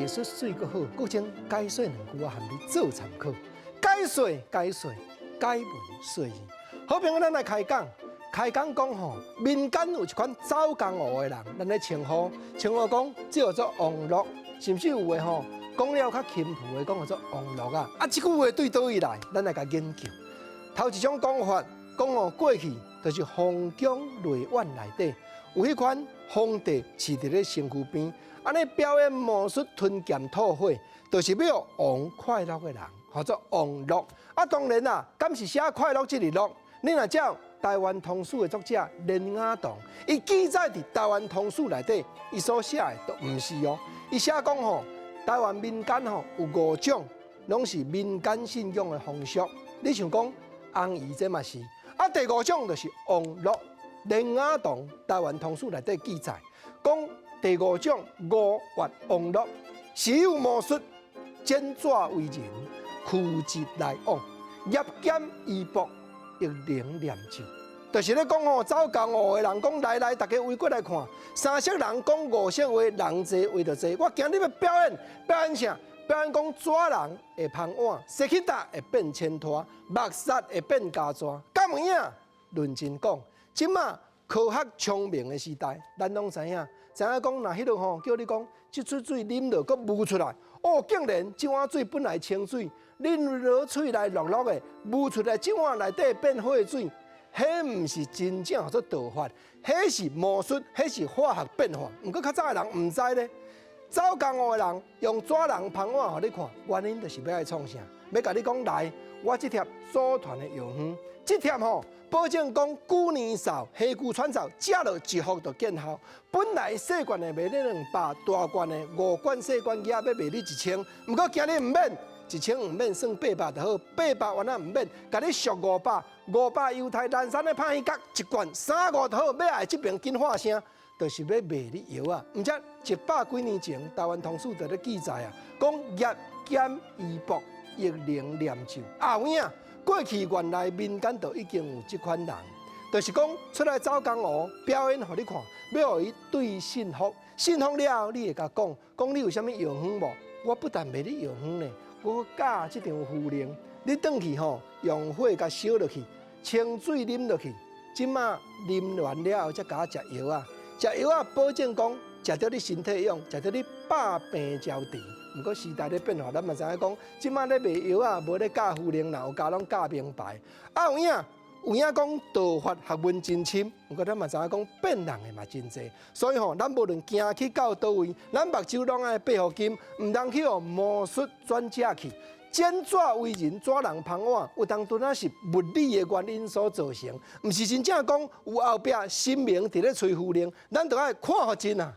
術媠閣好，閣將解說兩句仔含你做參考。解說解說，解文說字。好朋友，咱來開講，開講講吼，民間有一款走江湖的人，咱咧稱呼稱呼講，這叫做王樂，甚至有的吼講了較輕浮的講叫做王樂啊。啊，這句話對佗位來？咱來共研究。頭一種講法，講哦過去就是皇宮內苑內底有彼款皇帝飼佇咧身軀邊，按呢表演魔術吞劍吐火，就是欲王快樂的人，號做王樂。啊，當然啦，敢是寫快樂這個樂？你若照台灣通史的作者連雅堂，伊記載佇台灣通史內底，伊所寫的都毋是哦。伊寫講吼，台灣民間吼有五種，攏是民間信仰的風俗。你像講紅衣這嘛是，啊，第五種就是王樂。連雅堂台灣通史內底記載，講第五種五月王樂，時有魔術，剪紙為人，驅疾來往，業檢醫卜，亦能念咒。就是咧講吼，走江湖的人講來來，大家圍過來看。三色人講五色話，人濟話就濟。我今日欲表演，表演啥？表演講紙人會捧碗，踅去搭會變千拖，木屑會變膠紙。敢有影？認真講，這馬科學聰明的時代，咱攏知影，知影講若彼落吼，叫你講，這喙水啉落閣霧出來，哦，竟然這碗水本來清水，啉落喙內漉漉的，霧出來這碗內底變血水，彼毋是真正叫做道法，彼是魔術，彼是化學變化。毋過較早的人毋知咧，走江湖的人用紙人捧碗予你看，原因就是欲來創啥？欲共你講來，我這帖祖傳的藥方，這帖吼，保證講久年壽、火龜喘嗽，食落一服就見效。本來細罐的賣你200，大罐的五罐細罐仔欲賣你1000，毋過今日毋免，1000毋免，算八百就好，八百原來毋免，共你俗五百，五百猶太南山的拍魚角一罐三五就好，欲愛這爿緊喊聲，就是欲賣你藥啊！毋則一百幾年前，台灣通史就咧記載啊，講業檢醫卜，亦能念咒。啊有影，過去原來民間就已經有這款人，就是講出來走江湖表演予你看，欲予伊對信服，信服了後，你會共講，講你有啥物藥方無？我不但賣你藥方呢，我教這張符令，你轉去吼，用火共燒落去，清水啉落去，這馬啉完了後才共我食藥啊！食藥啊，保證講食著你身體勇，食著你百病消除。毋過時代咧變化，咱嘛知影講，這馬咧賣藥啊，無咧教符令，若有教攏教名牌。啊有影，有影講道法學問真深，毋過咱嘛知影講騙人的嘛真濟。所以吼，咱無論行去到佗位，咱目睭攏愛閉予緊，毋通去予魔術轉食去。剪紙為人，紙人捧碗，有當陣仔是物理的原因所造成，毋是真正講有後壁神明佇咧吹符令，咱著愛看予真啊！